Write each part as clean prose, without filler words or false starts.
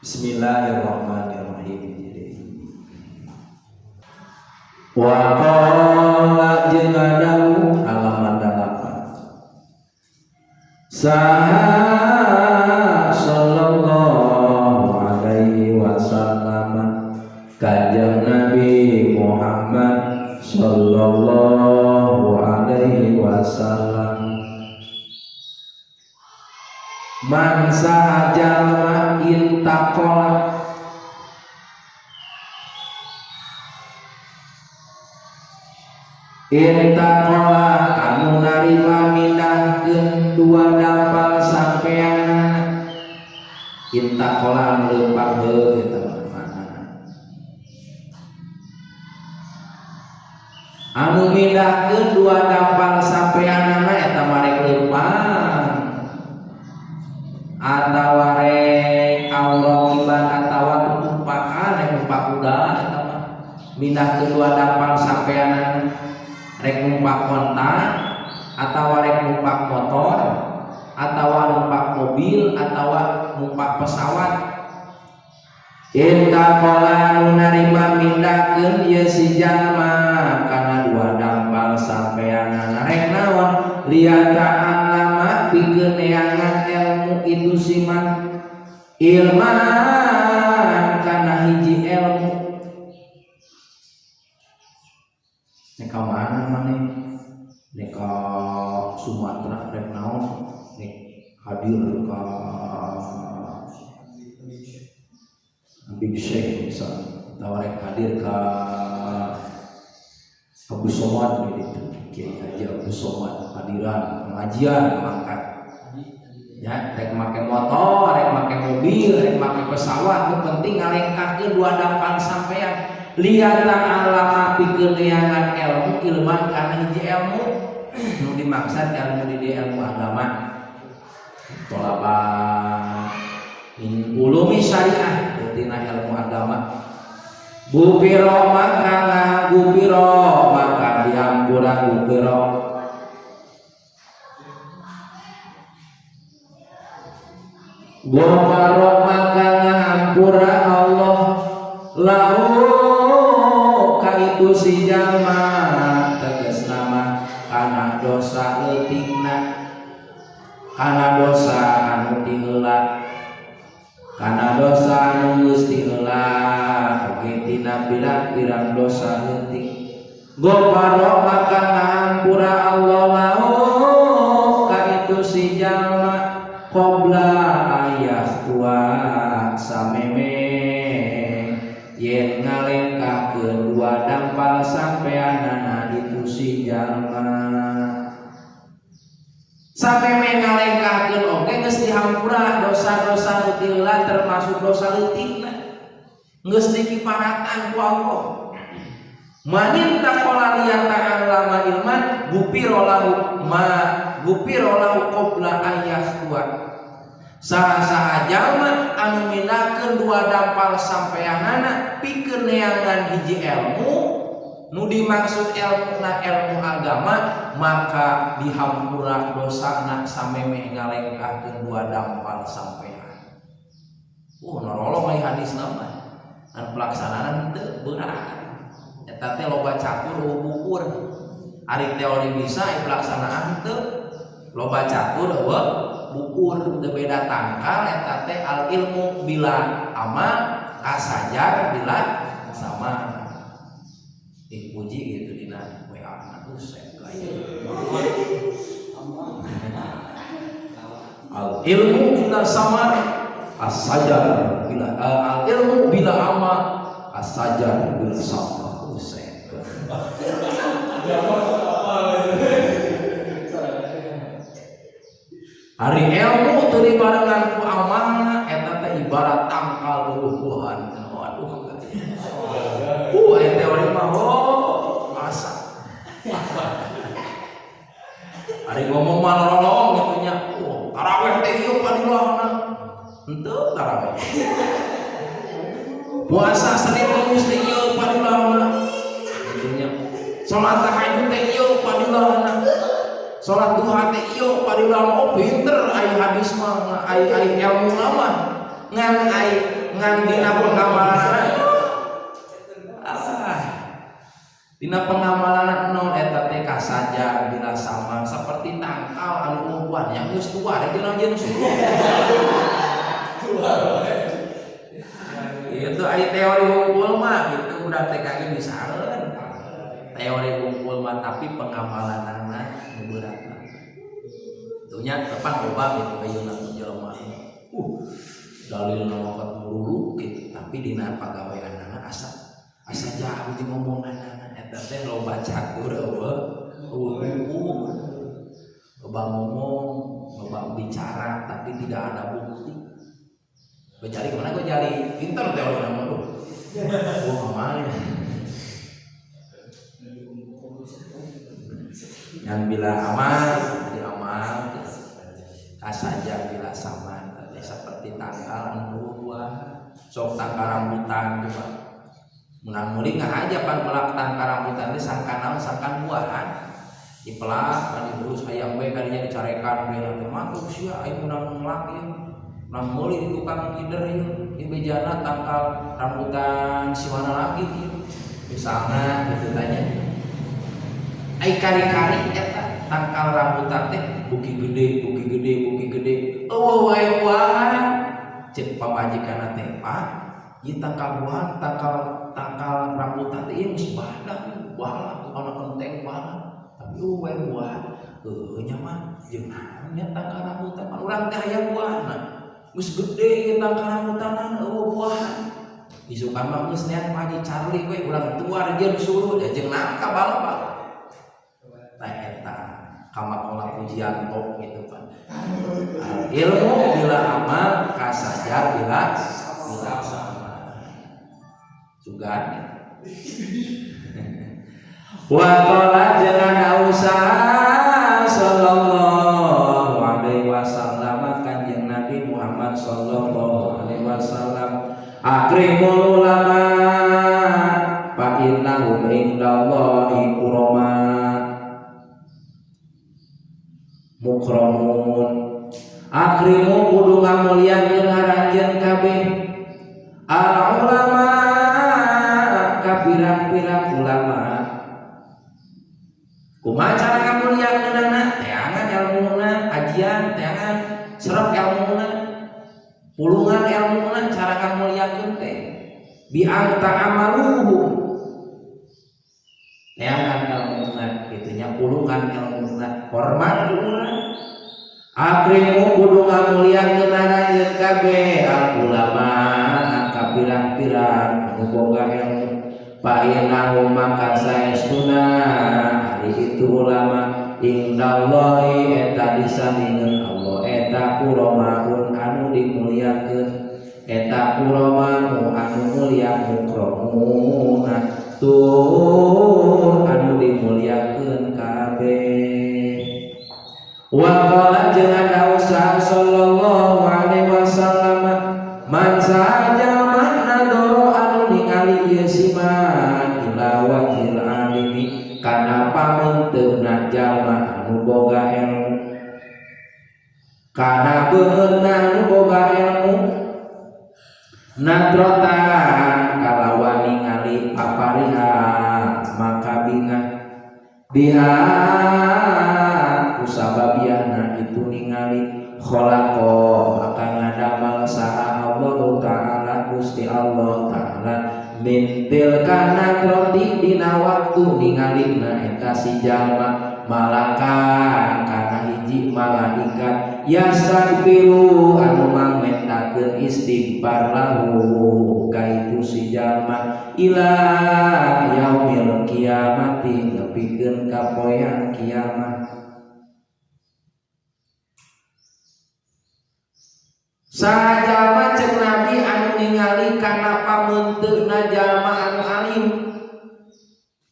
Bismillahirrahmanirrahim. Wa qala jeung ngadawuh halaman 8. Saha sallallahu alaihi wasallam Kanjeng Nabi Muhammad sallallahu alaihi wasallam man saha jalma intaqala intaqala anu narima mindahkeun dua dampal sampeanana intaqala anu leumpang heuh eta maknana anu mindahkeun dua dampal sampeanana eta marek leumpang atawa rek aurakiban atawa tutumpakan rek numpak kuda eta mah mindahkeun dua dampal sampeanana rek numpak onta atawa rek numpak motor atawa numpak mobil atawa numpak pesawat intaqala anu narima mindahkeun ieu si jalma kana dua dampal sampeanana rek naon liyata'allama pikeun neangan ilmu itu siman ilman kana hiji ilmu nek ka mana maneh nek ka Sumatera rek naon nek hadir ka Habib Syekh misalnya atawa rek hadir ka Abu Somad gitu Kiai Haji Abu Somad hadiran pengajian mangkat ya rek make motor rek make mobil rek make pesawat nu penting ngalengkahkeun dua dampal sampean liyata'allama pikeun neangan ilmu ilman kana hiji ilmu nu dimaksud ilmu di dieu ilmu agama tolaba min ulumi syariah tina ilmu agama gupiro maka gupiro maka dihampura gupiro goparo maka ngahampura Allah lahu ka itu si jalma tegas nama kana dosa leutikna kana dosa anu tiheula kana dosa anu geus tiheula oge tina pirang-pirang dosa leutik goparo maka ngahampura Allah lahu ka itu si jalma qabla ayah tua sameme yen ngalengkahkeun dua dampal sampeanana itu si jalma sameme ngalengkahkeun oge geus dihampura dosa-dosa nu tiheula termasuk dosa leutikna geus dikiparatan ku Allah manin taqala liyata'allama ilman gupiro lahu ma gupiro lahu qabla ayah tua saha-saha jalma anu mindahkeun dua dampal sampeanana pikeun neangan hiji ilmu nu dimaksud ilmuna ilmu agama maka dihampura dosana samemeh ngalengkahkeun dua dampal sampean. Narolong ai hadisna mah anu pelaksanaan teu berat eta teh loba catur bukur ari teori bisa ai pelaksanaan teu loba catur eueuh bukur teu beda tangkal eta teh al ilmu bila amal kasajar bila sama dipuji gitu dina WA na buset gaya al ilmu bila samar asajar bila al ilmu bila amal asajar bila sama buset. Ari ilmu teu dibarengan ku amalna eta teh ibarat tangkal buah-buahan. Waduh. Aya teori mah oh asa. Ari ngomong mah lolong gitu nya. Oh, taraweh teh ieu padilahna. Henteu taraweh. Puasa Senin Kamis teh ieu padilahna. Gitu nya. Salat tahajud teh ieu padilahna. Salat duha teh ieu padilahna. Oh pinter ai hadis mah, ai ai ilmu mah. Ngan ai Ngan dina pengamalan ah dina pengamalan nol eta teh kasajar bila sama seperti tangkal anu buah yang geus tua rek jeung suluh. Itu ai teori hungkul mah gitu udah TKG misalkan teori hungkul mah tapi pengamalanana nu berat. Itunya tepan loba gitu ayeuna jelema. Dalil makat murulu gitu tapi dina pagaweanana asa asa jauh jeung omonganana eta teh loba catur eueuh hukum. Loba ngomong, loba bicara tapi tidak ada bukti. Gue cari kemana gue cari pinter teori nama tuh. Gue kemana? Yang bila amal, jadi amal, kasaja bila sama, seperti tangkal anu buah, sok tangkal rambutan coba. Menang meuli aja pan melak tangkal rambutan teh sangkan naon sangkan buahan. Dipelak kan diurus hayang we kadinya dicarekan we nanti mantuk sia aing menang melak ieu. Menang meuli di tukang ngider ieu di bejana tangkal rambutan si mana lagi ieu. Misalnya gitu tanya. Ai kari-kari eta tangkal rambutan teh buki gede, buki gede, buki gede. Eueuh wae buahan. Ceuk pamajikanna teh, "Pak, ieu tangkal buahan, tangkal tangkal rambutan teh ieu geus badak, balak kana kenteng balak. Tapi eueuh wae buahan." Heueuh nya mah jeung naon nya tangkal rambutan, pan urang teh hayang buahna. Geus gede ieu tangkal rambutan eueuh buahan. Isukan mah geus nean Pak Haji Charlie we urang tuar jeung suluh da jeung nangka balak. Tah eta kamakola pujianto gitu kan. Ilmu bila amal kasajar bila bila sama. Sugan. Wa qala jeung usaha sallallahu alaihi wasallam kanjeng Nabi Muhammad sallallahu alaihi wasallam akrimul ulama fa innahum indallahi kurama mukramun. Akrimu kudu ngamuliakeun aranjeun kabeh al ulama ka pirang-pirang ulama. Kumaha cara ngamuliakeunana? Teangan ilmuna, ajian teangan, serap ilmuna, pulungan ilmuna cara ngamuliakeun teh bi ang ta'amaluhu. Teangan ilmuna kitu nya pulungan ilmuna, hormat ku urang. Akrimu kudu ngamuliakeun aranjeun kabeh al ulama ka pirang-pirang anu boga ilmu. Fa innahu maka saestuna ari itu ulama indallahi eta disandingeun Allah eta kuramaun anu dimuliakeun eta kuramaun anu mulia mukramuna tur anu dimuliakeun kabeh. Wa qala jeung ada usaha sallallahu alaihi wasallam man saja nadoro anu ningali ieu siman ila wajhil alimi kana pamunteuna jalma anu boga ilmu kana beungeutna anu boga ilmu nadrotan kalawan ningali papariha maka bingah biha kusababiahna itu ningali khalaqa maka ngadamel saha Allah Ta'ala Gusti Allah Ta'ala min tilka nadroti dina waktu ningalina eta si jalma malakan kana hiji malaikat yastaghfiru anu mangmentakeun istighfar lahu ka itu si jalma ila yaumil kiamati nepikeun ka poean kiamat. Saha jalma ceuk Nabi anu ningali kana pamunteuna jalma anu alim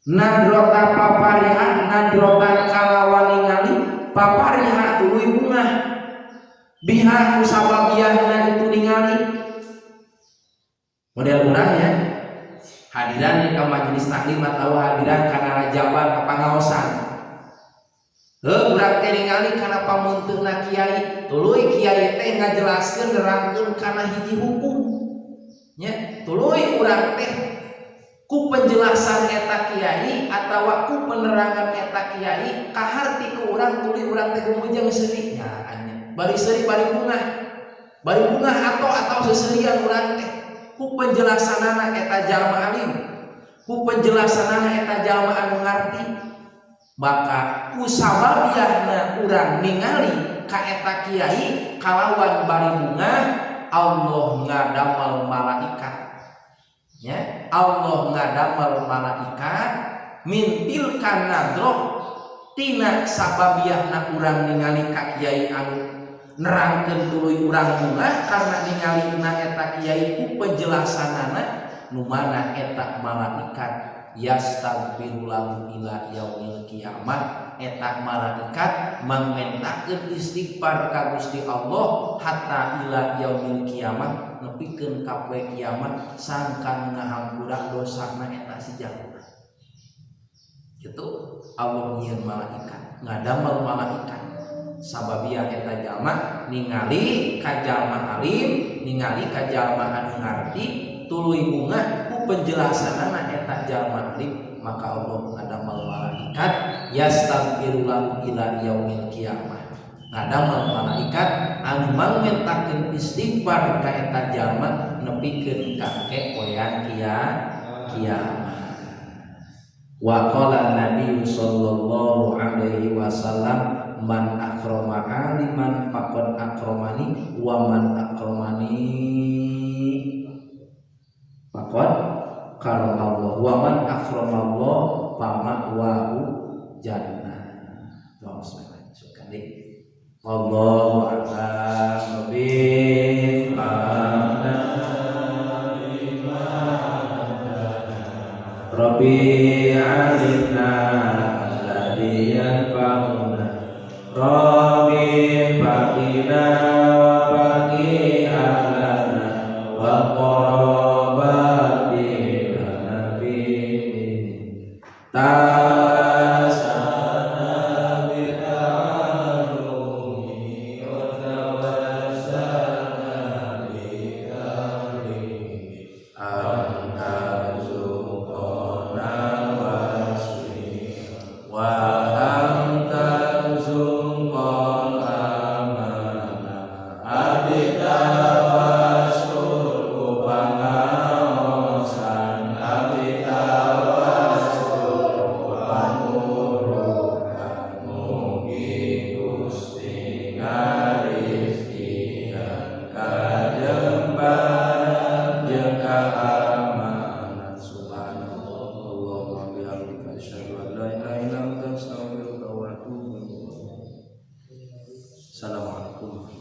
nadrota papariha nadrotan kalawan ningali papariha tuluy bungah biha kusababiahna itu ningali. Model urang ya hadiran ka majelis taklim atau hadiran kana rajaban ka pangaosan. Heuh urang teh ningali kana pamunteuna kiai, tuluy kiai teh ngajelaskeun nerangkeun kana hiji hukum. Nya, tuluy urang teh ku penjelasan eta kiai atawa ku penerangan eta kiai kaharti ku urang, tuluy urang teh gumujeng seuri nya, nya. Bari seuri bari bungah. Bari bungah atau seserian urang teh ku penjelasanana eta jalma alim. Ku penjelasanana eta jalma anu ngarti. Maka ku sababiahna urang ningali ka eta kiai kalawan bari bungah, Allah ngadamel malaikat, ya, Allah ngadamel malaikat min tilkan nadroh, tina sababiahna urang ningali ka kiai anu nerangkeun tuluy urang bungah karena ningali na eta kiai ku penjelasanana, nu mana eta malaikat yastaghfiru lahu ila yaumil kiamah, eta malaikat mangmentakeun istighfar ka Gusti Allah hatta ila yaumil kiamah, nepikeun ka poe kiamat, sangkan ngahampura dosana eta si jalma. Itu Allah nyieun malaikat, ngadamel malaikat sababiah eta jalma ningali ka jalma alim, ningali ka jalma anu ngarti, tuluy bungah ku penjelasanana eta jalma alim, maka Allah ngadamel malaikat yastaghfiru lahu ila yaumil kiamah, ngadamel malaikat anu mangmentakeun istighfar ka eta jalma nepikeun ka poean kiamat. Wa qala Nabi sallallahu alaihi wasallam, man akrama aliman faqad akramani, wa man akramani faqad karamallah, wa man akramallah fama'wahu jannah. Allahu a'lam bi. Rabbi alimna alladhi yanfa'una, Rabbi faqina wa faqi ahlana wa qarabatina nabi tasana bi ta'alumi wa tawassana bi ta'limi anta rzuqana waswi wa anta rzuqal amana abdi tawassul ku pangaosan, abdi tawassul ku panurutan, mugi Gusti ngarizkian kajembaran jeung kaamanan. Subhanallah wa bihamdika, asyhadu an la ilaha illa anta, astaghfiruka wa atubu ilaik. Assalamualaikum.